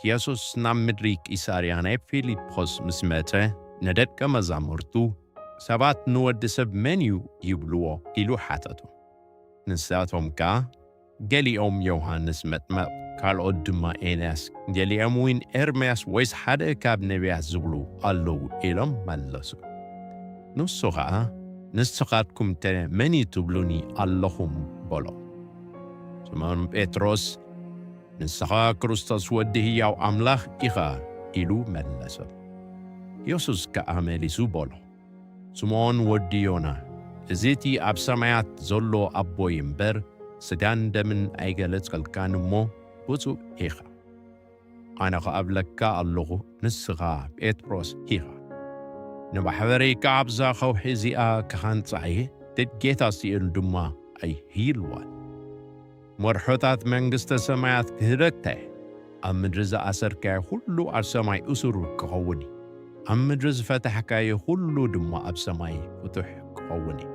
የሱስ ናብ ምድሪ ቂሳርያ ናይ ፊልጶስ ምስ መጸ፣ ንደቀ መዛሙርቱ፣ "ሰባት ንወዲ ሰብ መን እዩ ይብልዎ?" ኢሉ ሓተቶም። ንሳቶም ከኣ፣ "ገሊኦም ዮሃንስ መጥመቕ፣ ካልኦት ድማ ኤልያስ፣ ገሊኦም እውን ኤርምያስ ወይስ ሓደ ካብ ነቢያት ዝብሉ ኣለዉ" ኢሎም መለሱ። ንሱ ኸኣ፣ "ንስኻትኩምተ መን እዩ ትብሉኒ ኣለኹም?" በሎ። ስምዖን ጴጥሮስ፣ "ንስኻ ክርስቶስ ወዲ ህያው ኣምላኽ ኢኻ" ኢሉ መለሰ። የሱስ ከኣ መሊሱ በሎ፣ "ስምዖን ወዲ ዮና፣ እዚ እቲ ኣብ ሰማያት ዘሎ ኣቦይ እምበር፣ ስጋን ደምን ኣይገለጸልካን እሞ፣ ብፁዕ ኢኻ። ኣነ ኸኣ እብለካ ኣለኹ፣ ንስኻ ጴጥሮስ ኢኻ። ንማሕበረይ ከኣ ኣብዛ ከውሒ እዚኣ ክሃንጻ እየ፣ ደጌታት ሲኦል ድማ ኣይህልዋን። መርሖታት መንግስተ ሰማያት ክህበካ እየ። ኣብ ምድሪ ዝኣሰርካዮ ኩሉ ኣብ ሰማይ እሱር ክኸውን እዩ። ኣብ ምድሪ ዝፈታሕካዮ ኩሉ ድማ ኣብ ሰማይ ፍቱሕ ክኸውን እዩ።"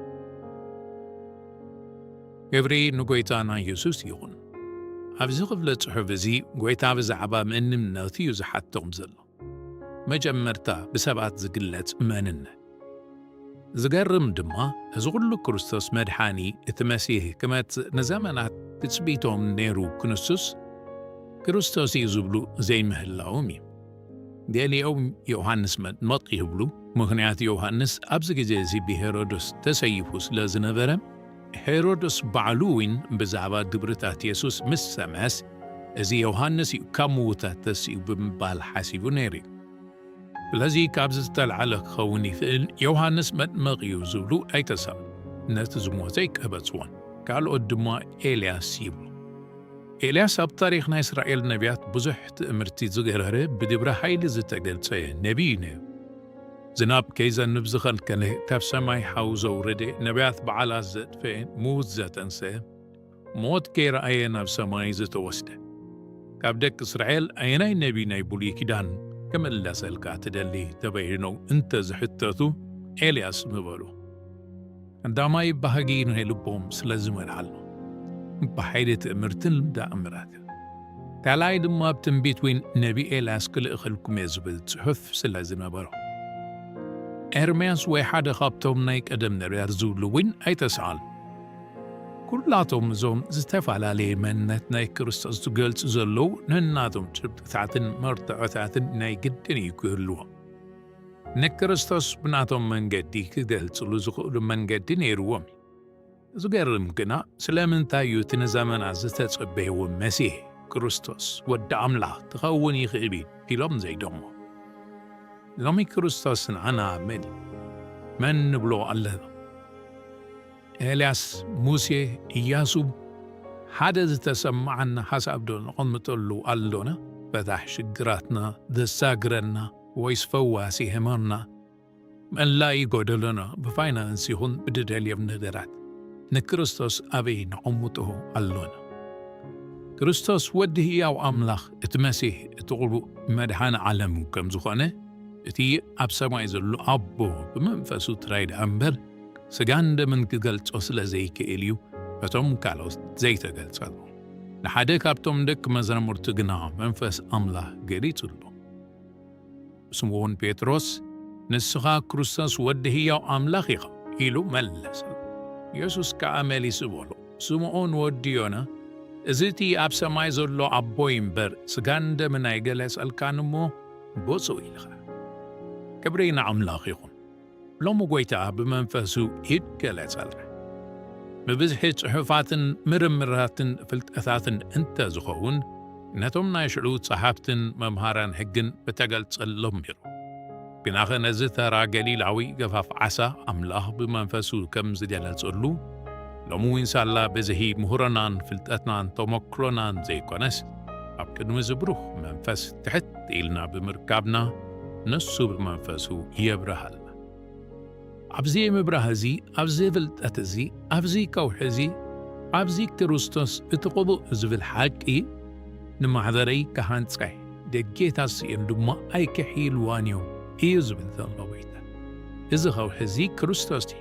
ክብሪ ንጎይታና የሱስ ይኹን። ኣብዚ ክፍለ ጽሑፍ እዚ፣ ጎይታ ብዛዕባ መንነት እዩ ዝሓቶም ዘሎ። መጀመርታ ብሰባት ዝግለጽ መንነት። ዝገርም ድማ፣ እዚ ኩሉ ክርስቶስ መድሓኒ፣ እቲ መሲህ ክመጽእ ንዘመናት ትጽቢቶም ነይሩ ክንሱስ፣ ክርስቶስ እዩ ዝብሉ ዘይምህላዎም እዩ። ገሊኦም ዮሃንስ መጥመቕ ይብሉ፣ ምኽንያቱ ዮሃንስ ኣብዚ ግዜ እዚ ብሄሮድስ ተሰይፉ ስለ ዝነበረ፣ ሄሮድስ ባዕሉ እውን ብዛዕባ ግብርታት የሱስ ምስ ሰምዐስ፣ "እዚ ዮሃንስ እዩ ካብ ምዉታት ተሲኡ" ብምባል ሓሲቡ ነይሩ እዩ። ስለዚ ካብዚ ዝተላዕለ ክኸውን ይኽእል፣ ዮሃንስ መጥመቕ እዩ ዝብሉ ኣይተሳእኑን። ነቲ ዝሞተ ኣይቀበጽዎን። ካልኦት ድማ ኤልያስ ይብሉ። ኤልያስ ኣብ ታሪኽ ናይ እስራኤል ነቢያት ብዙሕ ትእምርቲ ዝገበረ፣ ብግብረ ሓይሊ ዝተገልጸ ነቢይ እዩ ነይሩ። ዝናብ ከይዘንብ ዝኸልከለ፣ ካብ ሰማይ ሓው ዘውረደ፣ ነቢያት በዓላት ዘጥፈኤ፣ ምዉት ዘተንሰ፣ ሞት ከይረኣየ ናብ ሰማይ ዝተወስደ። ካብ ደቂ እስራኤል ኣየናይ ነቢ ናይ ብሉይ ኪዳን ክምለሰልካ ትደሊ ተባሂሎም እንተ ዝሕተቱ፣ ኤልያስ ምበሉ። ቀዳማይ ባህጊ ናይ ልቦም ስለ ዝመልኣሉ፣ ብሓይሊ ትእምርትን ተኣምራትን። ካልኣይ ድማ ኣብ ትንቢት ወይ ነቢ ኤልያስ ክልእኸልኩም እየ ዝብል ጽሑፍ ስለ ዝነበሮ። ኤርምያስ ወይ ሓደ ካብቶም ናይ ቀደም ነቢያት ዝብሉ እውን ኣይተሰኣሉ። ኩላቶም እዞም ዝተፈላለየ መንነት ናይ ክርስቶስ ዝገልጹ ዘለዉ ነናቶም ጭብጥታትን መርትዖታትን ናይ ግድን እዩ ክህልዎም። ንክርስቶስ ብናቶም መንገዲ ክገልጽሉ ዝኽእሉ መንገዲ ነይርዎም እዩ። ዝገርም ግና፣ ስለምንታይ እዩ እቲ ንዘመናት ዝተጸበይዎ መሲሕ ክርስቶስ ወዲ ኣምላኽ ክኸውን ይኽእል እዩ ኢሎም ዘይደሞ? ሎሚ ክርስቶስ ንዓና መን እዩ? መን ንብሎ ኣለና? ኤልያስ፣ ሙሴ፣ ኢያሱ፣ ሓደ ዝተሰማዓና ሓሳብ ዶ ነቐምጠሉ ኣሎና? ፈታሕ ሽግራትና፣ ዘሳግረና፣ ወይስ ፈዋሲ ሕማምና? መላኢ ጎደሎና ብፋይናንስ ይኹን ብድደልዮም ነገራት ንክርስቶስ ኣበይ ነቐምጦ ኣሎና? ክርስቶስ ወዲ ህያው ኣምላኽ፣ እቲ መሲሕ፣ እቲ ቅቡእ መድሓኒ ዓለም ከም ዝኾነ፣ እቲ ኣብ ሰማይ ዘሎ ኣቦ ብመንፈሱ ጥራይ ደኣ እምበር፣ ስጋን ደምን ክገልጾ ስለ ዘይክእል እዩ፣ በቶም ካልኦት ዘይተገልጸሉ። ንሓደ ካብቶም ደቂ መዛሙርቲ ግና መንፈስ ኣምላኽ ገሊጹሉ። ስምዖን ጴጥሮስ፣ "ንስኻ ክርስቶስ ወዲ ህያው ኣምላኽ ኢኻ" ኢሉ መለሰ። የሱስ ከኣ መሊሱ በሎ፣ "ስምዖን ወዲ ዮና፣ እዚ እቲ ኣብ ሰማይ ዘሎ ኣቦይ እምበር፣ ስጋን ደምን ኣይገለጸልካን እሞ፣ ብፁዕ ኢኻ።" ክብሪ ንኣምላኽ ይኹን። ሎሚ ጐይታ ብመንፈሱ ይገለጸልና። ብብዝሒ ጽሑፋትን ምርምራትን ፍልጠታትን እንተ ዝኸውን፣ ነቶም ናይ ሽዑ ጸሓፍትን መምሃራን ሕግን ምተገልጸሎም ነይሩ። ግናኸ ነዚ ተራ ገሊላዊ ገፋፍ ዓሳ ኣምላኽ ብመንፈሱ ከም ዝገለጸሉ፣ ሎሚ እውን ሳላ ብዝሒ ምሁርናን ፍልጠትናን ተመክሮናን ዘይኮነስ፣ ኣብ ቅድሚ እዚ ብሩኽ መንፈስ ትሕት ኢልና ብምርካብና፣ ንሱ ብመንፈሱ የብርሃልና። ኣብዚ ምብራህ እዚ፣ ኣብዚ ፍልጠት እዚ፣ ኣብዚ ከውሒ እዚ፣ ኣብዚ ክርስቶስ እቲ ቅቡእ ዝብል ሓቂ ንማሕበረይ ክሃንጻ እየ፣ ደጌታት ሲኦል ድማ ኣይክሕይልዋን እዮም እዩ ዝብል ዘሎ ጐይታ። እዚ ከውሒ እዚ ክርስቶስ እዩ።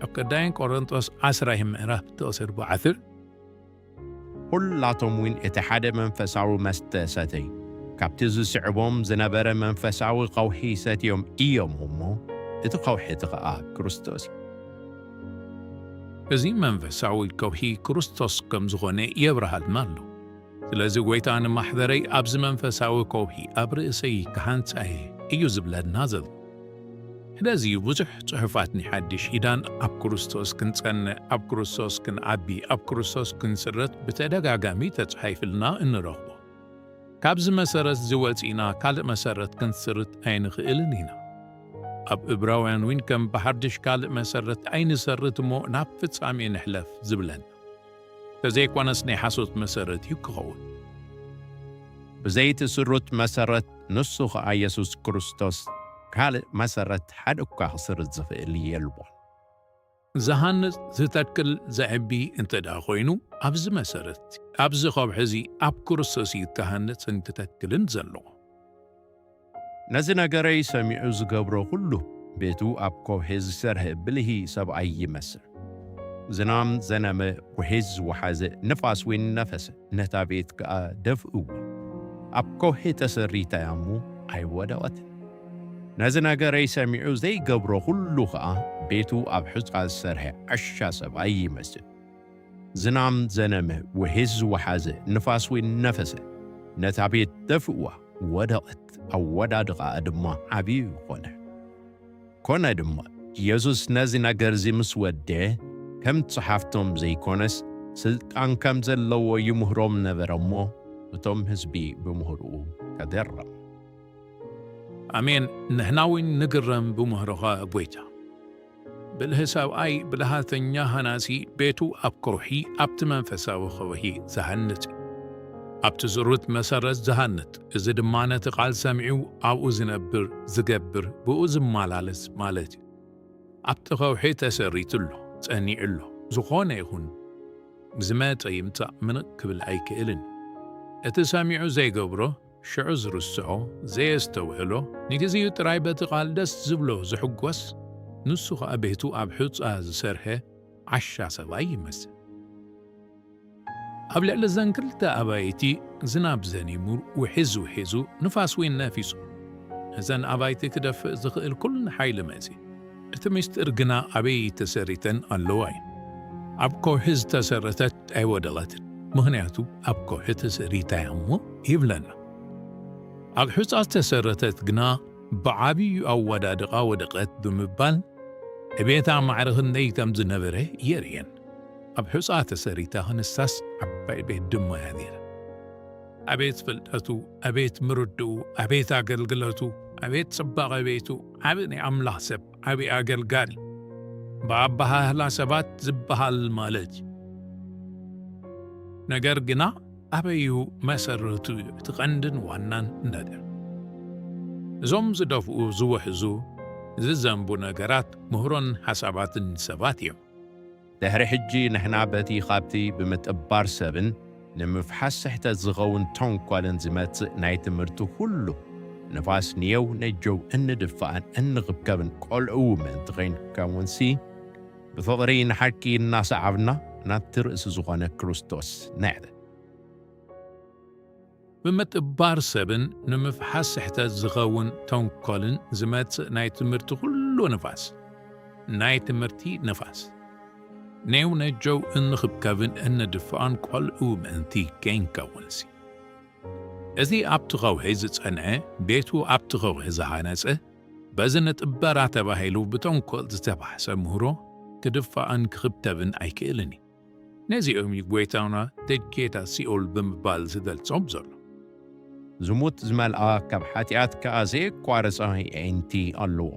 ኣብ ቀዳማይ ቆሮንቶስ ዓስራ ምዕራፍ ጥቕሲ ኣርባዕተ፣ "ኩላቶም እውን እቲ ሓደ መንፈሳዊ መስተ ሰተዩ፣ ካብቲ ዝስዕቦም ዝነበረ መንፈሳዊ ከውሒ ሰትዮም እዮም እሞ፣ እቲ ከውሒ እቲ ኸኣ ክርስቶስ እዩ። እዚ መንፈሳዊ ከውሒ ክርስቶስ ከም ዝኾነ የብርሃልና ኣሎ። ስለዚ ጐይታ ንማሕበረይ ኣብዚ መንፈሳዊ ከውሒ ኣብ ርእሰይ ክሃንጻ እየ እዩ ዝብለና ዘሎ። ስለዚ ብዙሕ ጽሑፋት ናይ ሓድሽ ኪዳን ኣብ ክርስቶስ ክንጸንዕ፣ ኣብ ክርስቶስ ክንዓቢ፣ ኣብ ክርስቶስ ክንስረት ብተደጋጋሚ ተጻሒፍልና እንረኽቦ። ካብዚ መሰረት ዝወጺእና ካልእ መሰረት ክንስርት ኣይንኽእልን ኢና። ኣብ እብራውያን እውን ከም ብሓድሽ ካልእ መሰረት ኣይንሰርት እሞ ናብ ፍጻሜ ንሕለፍ ዝብለና። ተዘይኮነስ ናይ ሓሶት መሰረት እዩ ክኸውን። ብዘይቲ ስሩት መሰረት ንሱ ኸኣ የሱስ ክርስቶስ ካልእ መሰረት ሓደ እኳ ክስርት ዝኽእል የልቦን። ዝሃንጽ ዝተክል ዘዕቢ እንተ ደኣ ኾይኑ ኣብዚ መሰረት ኣብዚ ኸብሒ እዚ ኣብ ክርስቶስ እዩ ክሃንጽን ክተክልን ዘለዎ። ነዚ ነገረይ ሰሚዑ ዝገብሮ ኩሉ ቤቱ ኣብ ከውሒ ዝሰርሐ ብልሂ ሰብኣይ ይመስል። ዝናም ዘነመ፣ ውሒዝ ዝወሓዘ፣ ንፋስ እውን ነፈሰ፣ ነታ ቤት ከኣ ደፍእዎ። ኣብ ከውሒ ተሰሪታ እያ እሞ ኣይወደቐትን። ነዚ ነገረይ ሰሚዑ ዘይገብሮ ኩሉ ኸኣ ቤቱ ኣብ ሑጻ ዝሰርሐ ዓሻ ሰብኣይ ይመስል። ዝናም ዘነመ፣ ውሒዝ ዝወሓዘ፣ ንፋስ እውን ነፈሰ፣ ነታ ቤት ደፍእዋ፣ ወደቐት፣ ኣወዳድቓኣ ድማ ዓብዩ ኾነ። ኮነ ድማ፣ የሱስ ነዚ ነገር እዚ ምስ ወደአ፣ ከም ጸሓፍቶም ዘይኮነስ፣ ስልጣን ከም ዘለዎ ይምህሮም ነበረ እሞ፣ እቶም ህዝቢ ብምህሮኡ ተገረሙ። ኣሜን፣ ንሕና እውን ንግረም ብምህሮኻ ጐይታ። ብልህ ሰብኣይ፣ ብልሃተኛ ሃናጺ፣ ቤቱ ኣብ ከውሒ፣ ኣብቲ መንፈሳዊ ከውሒ ዝሃንጽ እዩ። ኣብቲ ዝሩት መሰረት ዝሃንጽ፣ እዚ ድማ ነቲ ቃል ሰሚዑ ኣብኡ ዝነብር፣ ዝገብር፣ ብኡ ዝመላለስ ማለት እዩ። ኣብቲ ከውሒ ተሰሪቱ ኣሎ፣ ጸኒዑ ኣሎ። ዝኾነ ይኹን ዝመጸ ይምጻእ ምንቕ ክብል ኣይክእልን። እቲ ሰሚዑ ዘይገብሮ፣ ሽዑ ዝርስዖ፣ ዘየስተውዕሎ፣ ንግዜኡ ጥራይ በቲ ቃል ደስ ዝብሎ ዝሕጎስ፣ ንሱ ኸኣ ቤቱ ኣብ ሑጻ ዝሰርሐ ዓሻ ሰብኣይ ይመስል። ኣብ ልዕሊ እዘን ክልተ ኣባይቲ ዝናብ ዘኒሙ ውሒዝ ውሒዙ፣ ንፋስ እውን ነፊሱ፣ እዘን ኣባይቲ ክደፍእ ዝኽእል ኩሉ ሓይሊ መጺኡ። እቲ ምስጢር ግና ኣበይ ተሰሪተን ኣለዋ እዩ። ኣብ ከውሒ ዝተሰረተት ኣይወደቐትን፣ ምኽንያቱ ኣብ ከውሒ ተሰሪታ እያ እሞ ይብለና። ኣብ ሑጻ ዝተሰረተት ግና ብዓብዩ ኣወዳድቓ ወደቐት ብምባል፣ ዕቤታ ማዕረ ክንደይ ከም ዝነበረ የርእየን። ኣብ ሑጻ ተሰሪታ ክንሳስ ዓባይ ቤት ድማ እያ ነይራ። ኣቤት ፍልጠቱ፣ ኣቤት ምርድኡ፣ ኣቤት ኣገልግለቱ፣ ኣቤት ጽባቐ ቤቱ፣ ዓቢ ናይ ኣምላኽ ሰብ፣ ዓቢ ኣገልጋሊ። ብኣበሃህላ ሰባት ዝበሃል ማለት እዩ። ነገር ግና ኣበዩ መሰረቱ እዩ እቲ ቀንድን ዋናን ነገር። እዞም ዝደፍኡ፣ ዝውሕዙ፣ ዝዘንቡ ነገራት ምህሮን ሓሳባትን ሰባት እዮም። ድሕሪ ሕጂ ንሕና በቲ ኻብቲ ብምጥባር ሰብን ንምፍሓስ ስሕተት ዝኸውን ተንኮልን ዝመጽእ ናይ ትምህርቲ ኩሉ ንፋስ ንየው ነጀው እንድፋእን እንኽብከብን ቆልዑ ምእንቲ ኸይንከውንሲ፣ ብፍቕሪ ንሓቂ እናሰዓብና ናብቲ ርእሲ ዝኾነ ክርስቶስ ንዕበ። ብምጥባር ሰብን ንምፍሓስ ስሕተት ዝኸውን ተንኮልን ዝመጽእ ናይ ትምህርቲ ኩሉ ንፋስ፣ ናይ ትምህርቲ ንፋስ፣ ኔው ነጀው እንኽብከብን እንድፍኣን ቆልዑ ምእንቲ ከይንከውንሲ። እዚ ኣብቲ ኸውሒ ዝጸንዐ፣ ቤቱ ኣብቲ ኸውሒ ዝሃነጸ፣ በዚ ንጥበራ ተባሂሉ ብተንኮል ዝተባሕሰ ምህሮ ክድፋእን ክኽብተብን ኣይክእልን እዩ። ነዚኦም እዩ ጐይታና ደጌታት ሲኦል ብምባል ዝገልጾም ዘሎ። ዝሙት ዝመልኣ፣ ካብ ሓጢኣት ከኣ ዘየቋረጻ የዒንቲ ኣለዎ።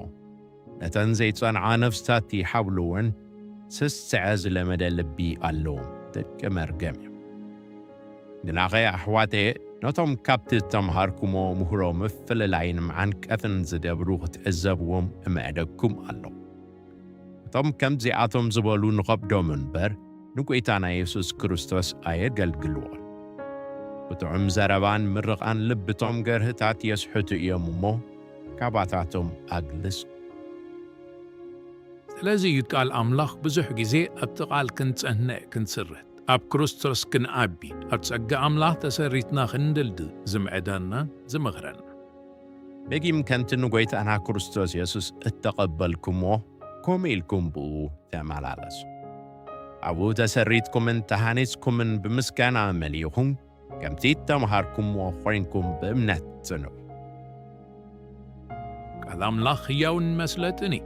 ነተን ዘይጸንዓ ነፍስታት ይሓብልወን፣ ስስዐ ዝለመደ ልቢ ኣለዎም፣ ደቂ መርገም እዮም። ግናኸ ኣሕዋተየ፣ ነቶም ካብቲ እተምሃርኩሞ ምህሮ ምፍልላይን መዓንቀፍን ዝገብሩ ክትዕዘብዎም እምዕደኩም ኣለኹ። እቶም ከምዚኣቶም ዝበሉ ንኸብዶም እምበር፣ ንጐይታና የሱስ ክርስቶስ ኣየገልግልዎን። ብጥዑም ዘረባን ምርቓን ልቢ እቶም ገርህታት የስሕቱ እዮም እሞ፣ ካባታቶም ኣግልሱ። ስለዚ እዩ ቃል ኣምላኽ ብዙሕ ግዜ ኣብቲ ቃል ክንጸንዕ ክንስረት፣ ኣብ ክርስቶስ ክንዓቢ፣ ኣብ ጸጋ ኣምላኽ ተሰሪትና ክንድልድል ዝምዕዳናን ዝመኽረና። ደጊም ከምቲ ንጎይታና ክርስቶስ የሱስ እተቐበልኩምዎ፣ ከምኡ ኢልኩም ብኡ ተመላለሱ። ኣብኡ ተሰሪትኩምን ተሃኒጽኩምን ብምስጋና መሊእኹም፣ ከምቲ እተምሃርኩምዎ ኾይንኩም ብእምነት ጽንዑ። ቃል ኣምላኽ ህያውን መስለጥን እዩ።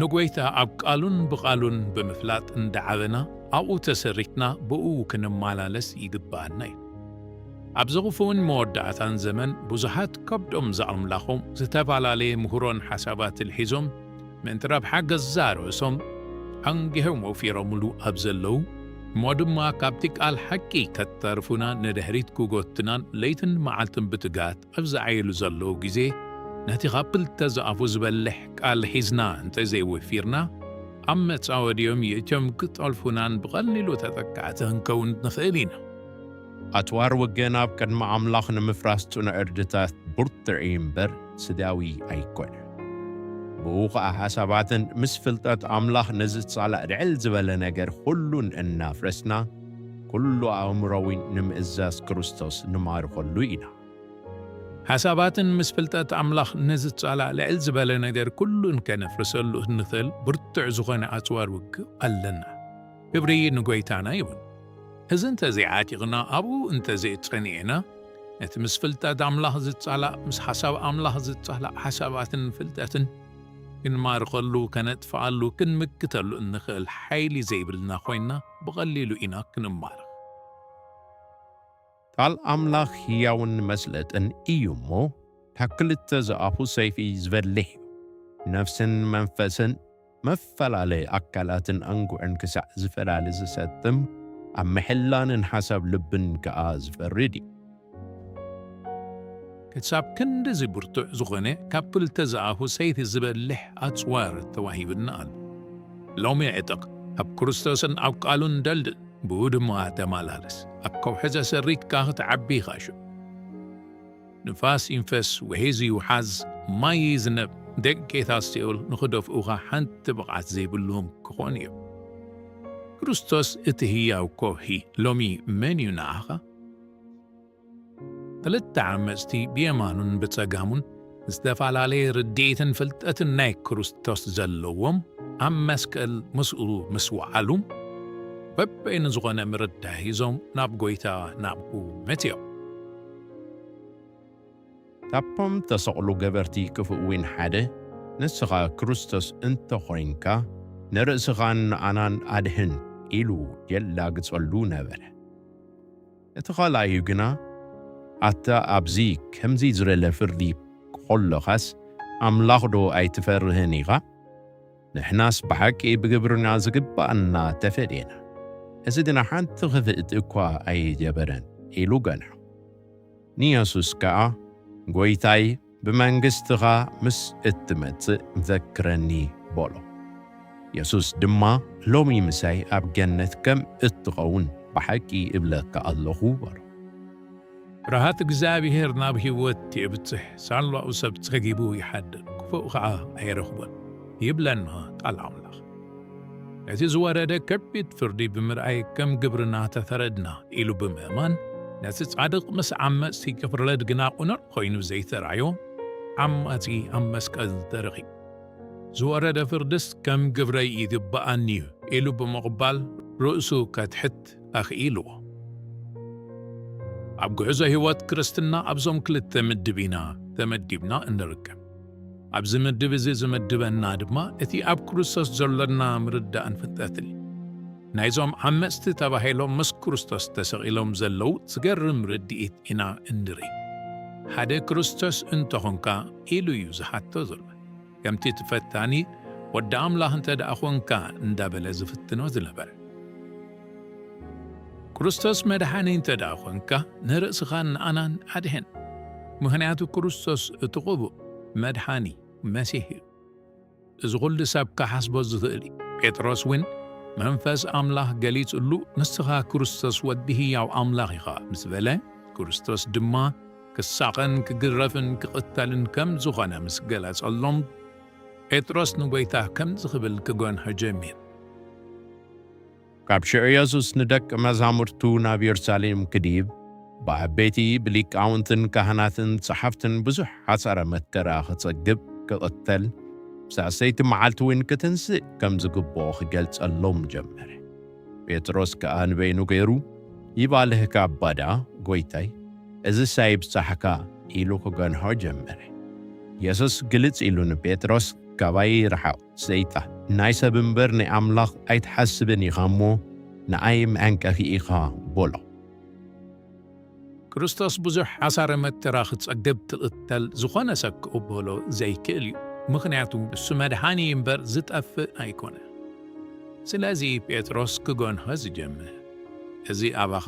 ንጎይታ ኣብ ቃሉን ብቓሉን ብምፍላጥ እንዳዓበና፣ ኣብኡ ተሰሪትና ብኡ ክንመላለስ ይግብኣና እዩ። ኣብዚ ክፉእን መወዳእታን ዘመን ብዙሓት ከብዶም ዝኣምላኾም ዝተፈላለየ ምህሮን ሓሳባትን ሒዞም ምእንቲ ረብሓ ገዛእ ርእሶም ኣንጊሆም ወፊሮምሉ ኣብ ዘለዉ፣ እሞ ድማ ካብቲ ቃል ሓቂ ከተርፉና ንድሕሪት ክጎትናን ለይትን መዓልትን ብትግሃት ኣብ ዝዓየሉ ዘለዉ ግዜ፣ ነቲ ካብ ክልተ ዝኣፉ ዝበልሕ ቃል ሒዝና እንተዘይወፊርና፣ ኣብ መጻወድዮም ይእትዮም ክጠልፉናን ብቐሊሉ ተጠቃዕቲ ክንከውን ንኽእል ኢና። ኣጽዋር ውግእና ኣብ ቅድሚ ኣምላኽ ንምፍራስ ጽኑዕ ዕርድታት ብርቱዕ እዩ እምበር ስጋዊ ኣይኮነን። ብኡ ኸኣ ሓሳባትን ምስ ፍልጠት ኣምላኽ ንዝጻላእ ልዕል ዝበለ ነገር ኹሉን እናፍረስና፣ ኩሉ ኣእምሮዊ ንምእዛዝ ክርስቶስ ንማርኸሉ ኢና። ሓሳባትን ምስ ፍልጠት ኣምላኽ ንዝጻላእ ልዕል ዝበለ ነገር ኩሉን ከነፍርሰሉ እንኽእል ብርቱዕ ዝኾነ ኣጽዋር ውግእ ኣለና። ክብሪ ንጎይታና ይኹን። እዚ እንተዘይዓጢቕና፣ ኣብኡ እንተዘይጸኒዕና፣ ነቲ ምስ ፍልጠት ኣምላኽ ዝጻላእ፣ ምስ ሓሳብ ኣምላኽ ዝጻላእ ሓሳባትን ፍልጠትን ክንማርኸሉ፣ ከነጥፍኣሉ፣ ክንምክተሉ እንኽእል ሓይሊ ዘይብልና ኮይንና፣ ብቐሊሉ ኢና ክንማረኽ። ቃል ኣምላኽ ህያውን መስለጥን እዩ እሞ፣ ካብ ክልተ ዝኣፉ ሰይፊ ዝበልሕ እዩ። ነፍስን መንፈስን፣ መፈላለዪ ኣካላትን ኣንጉዕን ክሳዕ ዝፈላሊ ዝሰጥም፣ ኣብ ምሕላንን ሓሳብ ልብን ከኣ ዝፈርድ እዩ። ክሳብ ክንድዚ ብርቱዕ ዝኾነ፣ ካብ ክልተ ዝኣፉ ሰይፊ ዝበልሕ ኣጽዋር ተዋሂብና ኣሎ። ሎሚ ዕጠቕ፣ ኣብ ክርስቶስን ኣብ ቃሉን ደልድል፣ ብኡ ድማ ተመላለስ። ኣብ ከውሒ ተሰሪትካ ክትዓቢ ኢኻ ሽዑ። ንፋስ ይንፈስ፣ ወሒዙ ይውሓዝ፣ ማይ ይዝነብ፣ ደቂ ጌታ ሲኦል ንኽደፍኡኻ ሓንቲ ብቕዓት ዘይብሎም ክኾኑ እዮም። ክርስቶስ እቲ ህያው ከውሒ ሎሚ መን እዩ ንዓኻ? ክልተ ዓመጽቲ ብየማኑን ብጸጋሙን ዝተፈላለየ ርድኢትን ፍልጠትን ናይ ክርስቶስ ዘለዎም ኣብ መስቀል ምስኡ ምስ ወዓሉ፣ በበይኑ ዝኾነ ምርዳእ ሒዞም ናብ ጐይታ ናብኡ መጺኦም። ካብቶም ተሰቕሉ ገበርቲ ክፉእ እውን ሓደ፣ "ንስኻ ክርስቶስ እንተ ኾይንካ፣ ንርእስኻን ንኣናን ኣድሕን" ኢሉ የላግጸሉ ነበረ። እቲ ኻልኣዩ ግና፣ "ኣታ ኣብዚ ከምዚ ዝበለ ፍርዲ ከሎኻስ፣ ኣምላኽ ዶ ኣይትፈርህን ኢኻ? ንሕናስ ብሓቂ ብግብርና ዝግብኣና ተፈዴና፣ እዚ ግና ሓንቲ ክፍእቲ እኳ ኣይገበረን" ኢሉ ገንሖ። ንየሱስ ከኣ፣ "ጐይታይ፣ ብመንግስትኻ ምስ እትመጽእ ዘክረኒ" በሎ። የሱስ ድማ፣ "ሎሚ ምሳይ ኣብ ገነት ከም እትኸውን ብሓቂ እብለካ ኣለኹ" በሎ። ፍርሃት እግዚኣብሄር ናብ ህይወት የብጽሕ፣ ሳላኡ ሰብ ጸጊቡ ይሓድር፣ ክፉእ ኸኣ ኣይረኽቦን ይብለና ቃል ኣምላኽ። ነቲ ዝወረደ ከቢድ ፍርዲ ብምርኣይ ከም ግብርና ተፈረድና ኢሉ ብምእማን፣ ነቲ ጻድቕ ምስ ዓመጽቲ ክፍረድ ግና ቁኑዕ ኮይኑ ዘይተራእዮ ዓማጺ ኣብ መስቀል ተረኺቡ። ዝወረደ ፍርድስ ከም ግብረይ ይግብኣኒ እዩ ኢሉ ብምቕባል ርእሱ ከትሕት ኣኽኢልዎ። ኣብ ጉዕዞ ህይወት ክርስትና ኣብዞም ክልተ ምድብ ኢና ተመዲብና እንርከብ። ኣብዚ ምድብ እዚ ዝምድበና ድማ እቲ ኣብ ክርስቶስ ዘሎና ምርዳእን ፍልጠትን እዩ። ናይዞም ዓመጽቲ ተባሂሎም ምስ ክርስቶስ ተሰቒሎም ዘለዉ ዝገርም ርድኢት ኢና እንርኢ። ሓደ ክርስቶስ እንተኾንካ ኢሉ እዩ ዝሓቶ ዘሎ። ከምቲ እቲ ፈታኒ ወዲ ኣምላኽ እንተ ደኣ ኾንካ እንዳበለ ዝፍትኖ ዝነበረ። ክርስቶስ መድሓኒ እንተ ደኣ ኾንካ፣ ንርእስኻን ንኣናን ኣድሕን። ምኽንያቱ ክርስቶስ እቲ ቅቡእ መድሓኒ መሲሕ እዩ። እዚ ኹሉ ሰብ ክሓስቦ ዝኽእል እዩ። ጴጥሮስ እውን መንፈስ ኣምላኽ ገሊጹሉ፣ "ንስኻ ክርስቶስ ወዲ ህያው ኣምላኽ ኢኻ" ምስ በለ፣ ክርስቶስ ድማ ክሳቐን ክግረፍን ክቕተልን ከም ዝኾነ ምስ ገለጸሎም፣ ጴጥሮስ ንጐይታ ከምዚ ክብል ክገንሖ ጀሚሩ። ካብ ሽዑ የሱስ ንደቂ መዛሙርቱ ናብ የሩሳሌም ክድይብ፣ ብዓበይቲ ብሊቃውንትን ካህናትን ጸሓፍትን ብዙሕ ሓሳረ መከራ ክጸግብ፣ ክቕተል፣ ብሳልሰይቲ መዓልቲ እውን ክትንስእ ከም ዝግብኦ ክገልጸሎም ጀመረ። ጴጥሮስ ከኣ ንበይኑ ገይሩ፣ "ይባልህ ካብ ባዳ፣ ጐይታይ፣ እዝስ ኣይብጻሕካ?" ኢሉ ክገንሖ ጀመረ። የሱስ ግልጽ ኢሉ ንጴጥሮስ፣ "ካባይ ርሓቕ፣ ሰይጣን፣ ናይ ሰብ እምበር ናይ ኣምላኽ ኣይትሓስብን ኢኻ እሞ፣ ንኣይ መዐንቀፊ ኢኻ" በሎ። ክርስቶስ ብዙሕ ሓሳረ መከራ ክጸግብ፣ ክቕተል፣ ዝኾነ ሰብ ክቕበሎ ዘይክእል እዩ። ምኽንያቱ ንሱ መድሓኒ እምበር ዝጠፍእ ኣይኮነን። ስለዚ ጴጥሮስ ክገንሖ ዝጀምር፣ "እዚ ኣባኻ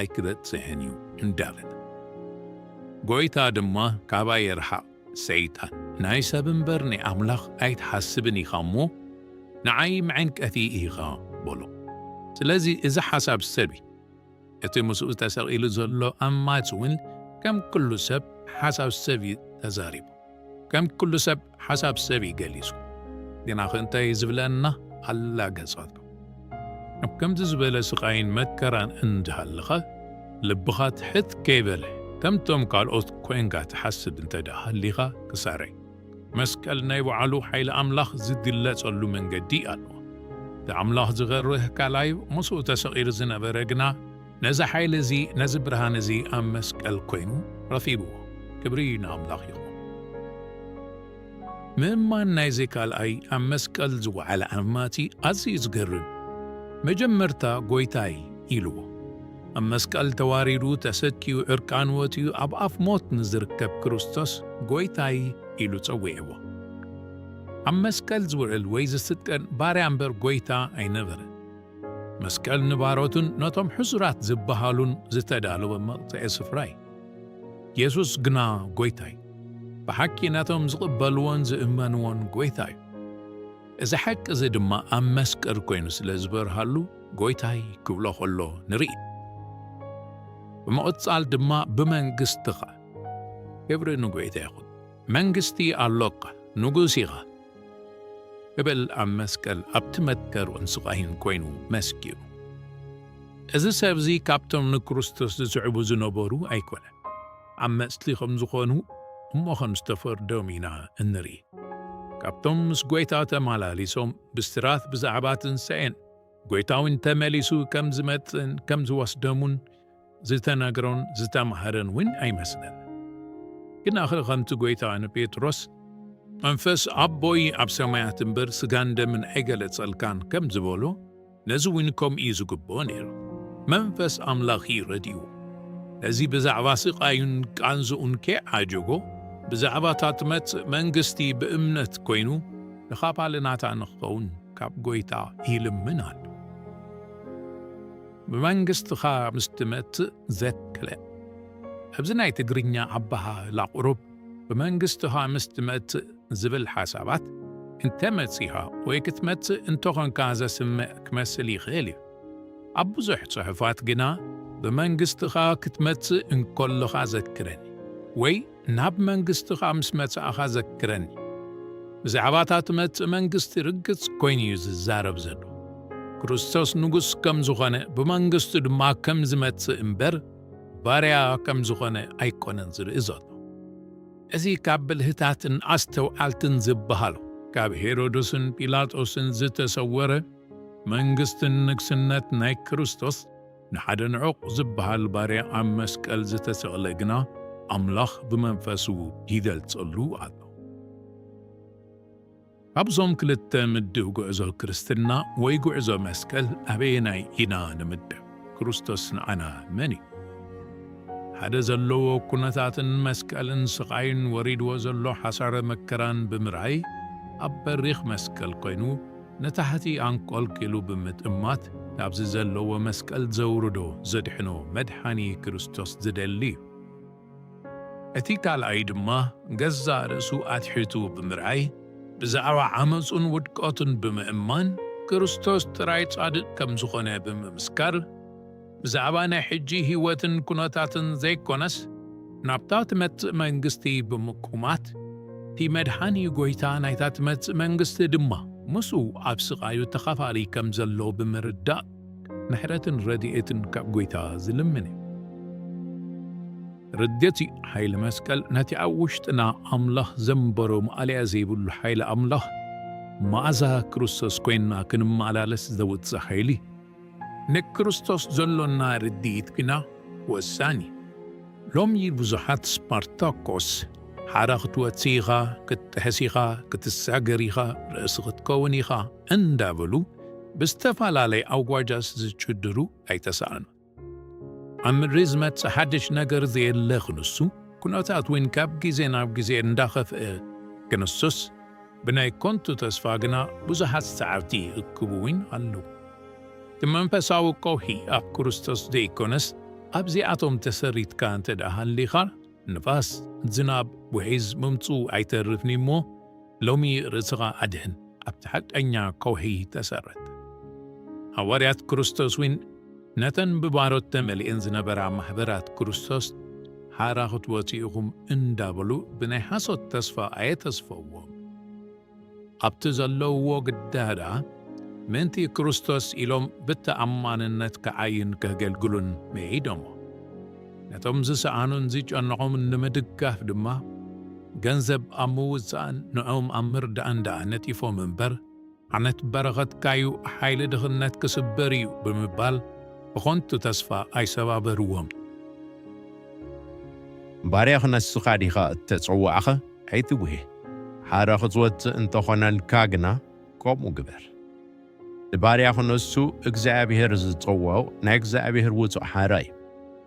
ኣይክበጽሕን እዩ" እንዳበለ። ጐይታ ድማ፣ "ካባይ ርሓቕ ሰይጣን፣ ናይ ሰብ እምበር ናይ ኣምላኽ ኣይትሓስብን ኢኻ እሞ፣ ንዓይ መዐንቀፊ ኢኻ" በሎ። ስለዚ እዚ ሓሳብ ሰብ እዩ። እቲ ምስኡ ተሰቒሉ ዘሎ ኣማጺ እውን ከም ኩሉ ሰብ ሓሳብ ሰብ እዩ ተዛሪቡ። ከም ኩሉ ሰብ ሓሳብ ሰብ እዩ ገሊጹ። ግናኸ እንታይ እዩ ዝብለና? ኣላገጻቱ። ኣብ ከምዚ ዝበለ ስቓይን መከራን እንድሃለኻ፣ ልብኻ ትሕት ከይበለ፣ ከምቶም ካልኦት ኮይንካ ትሓስብ እንተ ደኣ ሃሊኻ፣ ክሳረይ። መስቀል ናይ ባዕሉ ሓይሊ ኣምላኽ ዝግለጸሉ መንገዲ ኣለዎ። እቲ ኣምላኽ ዝገርህ ካልኣዩ ምስኡ ተሰቒሉ ዝነበረ ግና፣ ነዚ ሓይሊ እዚ፣ ነዚ ብርሃን እዚ ኣብ መስቀል ኮይኑ ረኺብዎ። ክብሪ ንኣምላኽ ይኹን። ምእማን ናይዚ ካልኣይ ኣብ መስቀል ዝወዓለ ኣማጺ ኣዝዩ ዝገርም። መጀመርታ "ጐይታይ" ኢልዎ። ኣብ መስቀል ተዋሪዱ፣ ተሰክዩ፣ ዕርቃኑ ወጺኡ ኣብ ኣፍ ሞት ንዝርከብ ክርስቶስ "ጐይታይ" ኢሉ ጸዊዕዎ። ኣብ መስቀል ዝውዕል ወይ ዝስቀል ባርያ እምበር ጐይታ ኣይነበረን። መስቀል ንባሮትን ነቶም ሕሱራት ዝበሃሉን ዝተዳለወ መቕጽዒ ስፍራ እዩ። የሱስ ግና ጐይታ እዩ። ብሓቂ ነቶም ዝቕበልዎን ዝእመንዎን ጐይታ እዩ። እዚ ሓቂ እዚ ድማ ኣብ መስቀል ኮይኑ ስለ ዝበርሃሉ፣ "ጐይታይ" ክብሎ ከሎ ንርኢ። ብምቕጻል ድማ "ብመንግስትኻ"፣ ክብሪ ንጐይታ ይኹን፣ "መንግስቲ ኣሎካ፣ ንጉስ ኢኻ" ክብል ኣብ መስቀል ኣብቲ መከርኡን ስቓይን ኮይኑ መስኪሩ። እዚ ሰብ እዚ ካብቶም ንክርስቶስ ዝስዕቡ ዝነበሩ ኣይኮነን። ዓመጽቲ ከም ዝኾኑ እሞ ከም ዝተፈርዶም ኢና እንርኢ። ካብቶም ምስ ጐይታ ተመላሊሶም ብስራት ብዛዕባ ትንሳኤን ጐይታ እውን ተመሊሱ ከም ዝመጽእን ከም ዝወስዶምን ዝተነግሮን ዝተማህረን እውን ኣይመስለን። ግናኸ ከምቲ ጐይታ ንጴጥሮስ፣ "መንፈስ ኣቦይ ኣብ ሰማያት እምበር ስጋን ደምን ኣይገለጸልካን" ከም ዝበሎ፣ ነዚ እውን ከምኡ እዩ ዝግብኦ ነይሩ። መንፈስ ኣምላኽ እዩ ረድእዎ። ነዚ ብዛዕባ ስቓዩን ቃንዝኡን ከይዓጀቦ፣ ብዛዕባ እታ ትመጽእ መንግስቲ ብእምነት ኮይኑ፣ ንኻባልናታ ንኽኸውን ካብ ጐይታ ይልምን ኣሎ። "ብመንግስትኻ ምስ ትመጽእ ዘክረን" ኣብዚ ናይ ትግርኛ ኣበሃህላ ቁሩብ "ብመንግስትኻ ምስ ትመጽእ" ዝብል ሓሳባት፣ እንተ መጺኻ ወይ ክትመጽእ እንተኾንካ ዘስምዕ ክመስል ይኽእል እዩ። ኣብ ብዙሕ ጽሑፋት ግና "ብመንግስትኻ ክትመጽእ እንከለኻ ዘክረኒ" ወይ "ናብ መንግስትኻ ምስ መጻእኻ ዘክረኒ" ብዛዕባ እታ ትመጽእ መንግስቲ ርግጽ ኮይኑ እዩ ዝዛረብ ዘሎ። ክርስቶስ ንጉስ ከም ዝኾነ፣ ብመንግስቱ ድማ ከም ዝመጽእ እምበር፣ ባርያ ከም ዝኾነ ኣይኮነን ዝርኢ ዘሎ። እዚ ካብ ብልህታትን ኣስተውዓልትን ዝበሃሉ፣ ካብ ሄሮድስን ጲላጦስን ዝተሰወረ፣ መንግስትን ንግስነት ናይ ክርስቶስ ንሓደ ንዑቕ ዝበሃል ባርያ ኣብ መስቀል ዝተሰቕለ ግና፣ ኣምላኽ ብመንፈሱ ይገልጸሉ ኣሎ። ካብዞም ክልተ ምድብ ጉዕዞ ክርስትና ወይ ጉዕዞ መስቀል ኣበየናይ ኢና ንምደብ? ክርስቶስ ንዓና መን እዩ? ሓደ ዘለዎ ኩነታትን መስቀልን ስቓይን ወሪድዎ ዘሎ ሓሳረ መከራን ብምርኣይ፣ ኣብ በሪኽ መስቀል ኮይኑ ንታሕቲ ኣንቆልቂሉ ብምጥማት፣ ካብዚ ዘለዎ መስቀል ዘውርዶ ዘድሕኖ መድሓኒ ክርስቶስ ዝደሊ እዩ። እቲ ካልኣይ ድማ ገዛእ ርእሱ ኣትሒቱ ብምርኣይ፣ ብዛዕባ ዓመጹን ውድቀቱን ብምእማን፣ ክርስቶስ ጥራይ ጻድቕ ከም ዝኾነ ብምምስካር፣ ብዛዕባ ናይ ሕጂ ህይወትን ኩነታትን ዘይኮነስ፣ ናብታ ትመጽእ መንግስቲ ብምቁማት፣ እቲ መድሓኒ ጐይታ ናይታ ትመጽእ መንግስቲ ድማ ምስኡ ኣብ ስቓዩ ተኻፋሊ ከም ዘሎ ብምርዳእ፣ ምሕረትን ረድኤትን ካብ ጐይታ ዝልምን እዩ። ርድእቲ ሓይሊ መስቀል ነቲ ኣብ ውሽጥና ኣምላኽ ዘንበሮ ማእለያ ዘይብሉ ሓይሊ ኣምላኽ፣ መኣዛ ክርስቶስ ኮይንና ክንመላለስ ዘውጽእ ሓይሊ፣ ንክርስቶስ ዘሎና ርድኢት ግና ወሳኒ። ሎሚ ብዙሓት ስፓርታኮስ፣ ሓራ ክትወጽእ ኢኻ፣ ክትጥሕስ ኢኻ፣ ክትሳገር ኢኻ፣ ርእሲ ክትከውን ኢኻ እንዳበሉ ብዝተፈላለየ ኣውጓጃስ ዝጭድሩ ኣይተሳእኑን። ኣብ ምድሪ ዝመጽእ ሓድሽ ነገር ዘየለ ክንሱ፣ ኩነታት እውን ካብ ግዜ ናብ ግዜ እንዳኸፍአ ክንሱስ፣ ብናይ ኮንቱ ተስፋ ግና ብዙሓት ሰዓብቲ ይእክቡ እውን ኣለዉ። እቲ መንፈሳዊ ከውሒ ኣብ ክርስቶስ ዘይኮነስ ኣብዚኣቶም ተሰሪትካ እንተ ደኣ ሃሊኻ፣ ንፋስ፣ ዝናብ፣ ውሒዝ ምምጽኡ ኣይተርፍን እሞ፣ ሎሚ ርእስኻ ኣድሕን፣ ኣብቲ ሓቀኛ ከውሒ ተሰረት። ሃዋርያት ክርስቶስ እውን ነተን ብባሮት ተመሊኤን ዝነበራ ማሕበራት ክርስቶስ ሓራ ክትወጹ ኢኹም እንዳበሉ ብናይ ሓሶት ተስፋ ኣየተስፈዎም። ኣብቲ ዘለውዎ ግዳ ደኣ ምእንቲ ክርስቶስ ኢሎም ብተኣማንነት ክዓዩን ከገልግሉን መይዶሞ። ነቶም ዝሰኣኑን ዝጨነቖምን ንምድጋፍ ድማ ገንዘብ ኣብ ምውጻእን ንዕኦም ኣብ ምርዳእን ደኣ ነጢፎም እምበር፣ ዓመት በረኸትካዩ ሓይሊ ድኽነት ክስበር እዩ ብምባል ብኾንቱ ተስፋ ኣይሰባበርዎም። ባርያ ክነስኻ ዲኻ እተጸዋዕኸ? ኣይትጉሄ። ሓራ ክትወጽእ እንተኾነልካ ግና ከምኡ ግበር። ንባርያ ክነሱ እግዚኣብሔር ዝጸውዖ ናይ እግዚኣብሔር ውጹእ ሓራ እዩ።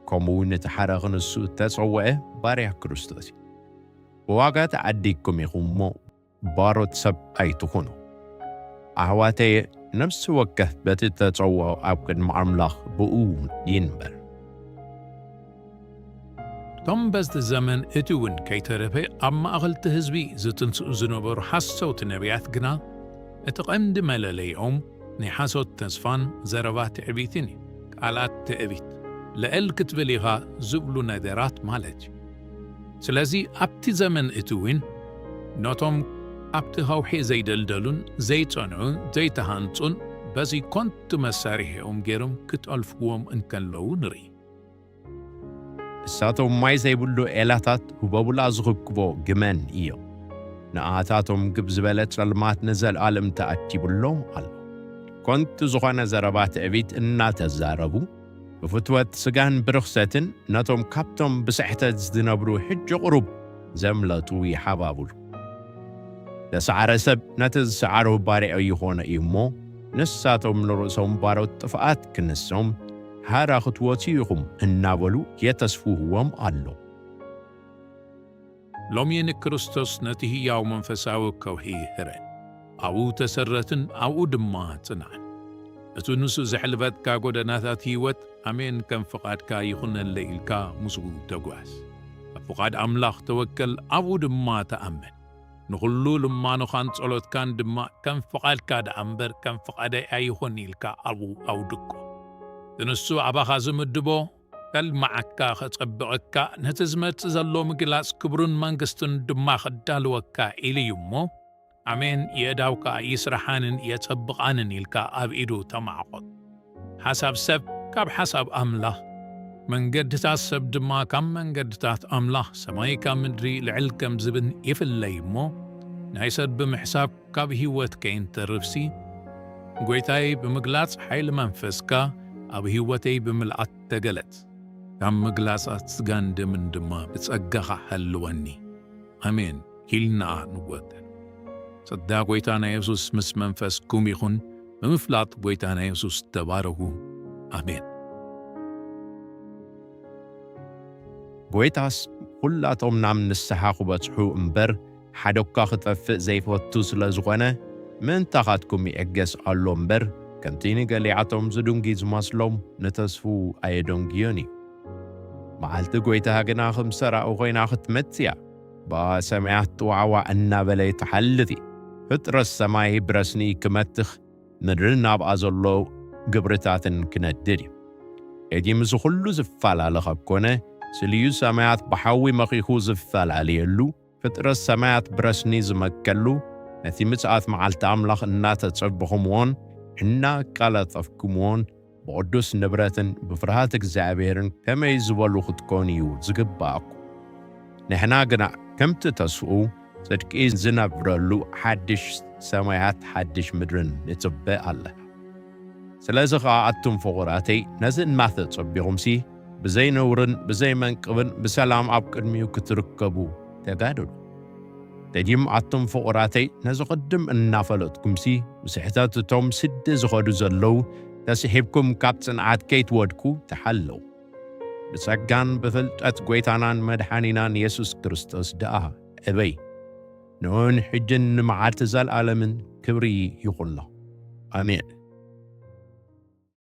ከምኡ እውን እቲ ሓራ ክነሱ እተጸውዐ ባርያ ክርስቶስ እዩ። ብዋጋ ተዓዲግኩም ኢኹም እሞ ባሮት ሰብ ኣይትኹኑ። ኣሕዋተየ፣ ነፍሲ ወከፍ በቲ እተጸውዖ ኣብ ቅድሚ ኣምላኽ ብኡ ይንበር። እቶም በዚ ዘመን እቲ እውን ከይተረፈ ኣብ ማእኸል እቲ ህዝቢ ዝትንስኡ ዝነበሩ ሓሰውቲ ነቢያት ግና፣ እቲ ቐንዲ መለለይኦም ናይ ሓሶት ተስፋን ዘረባ ትዕቢትን እዩ። ቃላት ትዕቢት፣ ልዕል ክትብል ኢኻ ዝብሉ ነገራት ማለት እዩ። ስለዚ ኣብቲ ዘመን እቲ እውን ነቶም ኣብቲ ከውሒ ዘይደልደሉን ዘይጸንዑን ዘይተሃንጹን በዚ ኮንቱ መሳርሒኦም ገይሮም ክጠልፍዎም እንከለዉ ንርኢ። ንሳቶም ማይ ዘይብሉ ዔላታት ህቦብላ ዝኽክቦ ግመን እዮም። ንኣታቶም ግብ ዝበለ ጸልማት ንዘለኣለም ተኣኪቡሎም ኣሎ። ኮንቱ ዝኾነ ዘረባ ትዕቢት እናተዛረቡ፣ ብፍትወት ስጋን ብርኽሰትን ነቶም ካብቶም ብስሕተት ዝነብሩ ሕጂ ቁሩብ ዘምለጡ ይሓባብሉ። ለሰዓረ ሰብ ነቲ ዝሰዓሮ ባርያኡ ይኾኖ እዩ እሞ፣ ንሳቶም ንርእሶም ባሮት ጥፍኣት ክንሶም፣ ሓራ ክትወጹ ኢኹም እናበሉ የተስፍህዎም ኣሎ። ሎሚ ንክርስቶስ ነቲ ህያው መንፈሳዊ ከውሒ ህረን። ኣብኡ ተሰረትን ኣብኡ ድማ ጽናዕን። እቲ ንሱ ዘሕልፈትካ ጎደናታት ህይወት፣ ኣሜን ከም ፍቓድካ ይኹነለይ ኢልካ ምስኡ ተጓዝ። ኣብ ፍቓድ ኣምላኽ ተወከል፣ ኣብኡ ድማ ተኣመን። ንኹሉ ልማኖኻን ጸሎትካን ድማ ከም ፍቓድካ ደኣ እምበር ከም ፍቓደይ ኣይኹን ኢልካ ኣብኡ ኣውድቆ። እቲ ንሱ ኣባኻ ዝምድቦ ከልምዓካ፣ ከጸብቐካ፣ ነቲ ዝመጽእ ዘሎ ምግላጽ ክብሩን መንግስቱን ድማ ከዳልወካ ኢሉ እዩ እሞ፣ ኣሜን፣ የእዳውካ ይስርሓንን የጸብቓንን ኢልካ ኣብ ኢዱ ተማዕቆት። ሓሳብ ሰብ ካብ ሓሳብ ኣምላኽ፣ መንገድታት ሰብ ድማ ካብ መንገድታት ኣምላኽ፣ ሰማይ ካብ ምድሪ ልዕል ከም ዝብን ይፍለይ እሞ፣ ናይ ሰብ ብምሕሳብ ካብ ህይወት ከይንተርፍሲ፣ ጐይታይ፣ ብምግላጽ ሓይሊ መንፈስካ ኣብ ህይወተይ ብምልኣት ተገለጽ። ካብ ምግላጻት ስጋን ደምን ድማ ብጸጋኻ ሐልወኒ። ኣሜን ኢልና ንወጥን። ጸጋ ጐይታና የሱስ ምስ መንፈስኩም ይኹን። ብምፍላጥ ጐይታና የሱስ ተባረኹ። ኣሜን። ጐይታስ፣ ኵላቶም ናብ ንስሓ ክበጽሑ እምበር፣ ሓደ እኳ ክጠፍእ ዘይፈቱ ስለ ዝኾነ፣ ምእንታኻትኩም ይዕገስ ኣሎ እምበር፣ ከምቲ ንገሊኣቶም ዝድንጉይ ዝመስሎም፣ ንተስፍኡ ኣየደንጉዮን እዩ። መዓልቲ ጐይታ ግና ከም ሰራቒ ኾይና ክትመጽእ እያ። ብኣ ሰማያት ጥዋዕዋዕ እናበለ ትሓልፍ እዩ። ፍጥረት ሰማይ ብረስኒ ክመትኽ፣ ምድርን ኣብኣ ዘሎ ግብርታትን ክነድድ እዩ። እቲ ምስዚ ኹሉ ዝፈላለ ካብ ኮነ፣ ስልዩ ሰማያት ብሓዊ መኺኹ ዝፈላለየሉ፣ ፍጥረት ሰማያት ብረስኒ ዝመከሉ፣ ነቲ ምጽኣት መዓልቲ ኣምላኽ እናተጸበኹምዎን እናቃላጠፍኩምዎን፣ ብቕዱስ ንብረትን ብፍርሃት እግዚኣብሔርን ከመይ ዝበሉ ክትኮኑ እዩ ዝግባኣኩም። ንሕና ግና ከምቲ ተስፍኡ ጽድቂ ዝነብረሉ ሓድሽ ሰማያት ሓድሽ ምድርን ንጽበ ኣለና። ስለዚ ኸኣ ኣቱም ፍቑራተይ ነዚ እናተጸቢኹምሲ ብዘይ ነውርን ብዘይ መንቅብን ብሰላም ኣብ ቅድሚኡ ክትርከቡ ተጋደሉ። ደጊም ኣቱም ፍቑራተይ ነዚ ቅድም እናፈለጥኩምሲ ብስሕተት እቶም ስዲ ዝኸዱ ዘለዉ ተስሒብኩም ካብ ጽንዓት ከይትወድቁ ተሓለዉ። ብጸጋን ብፍልጠት ጐይታናን መድሓኒናን የሱስ ክርስቶስ ደኣ ዕበይ። ንኡን ሕጅን ንመዓልቲ ዘለኣለምን ክብሪ ይኹኖ። ኣሜን።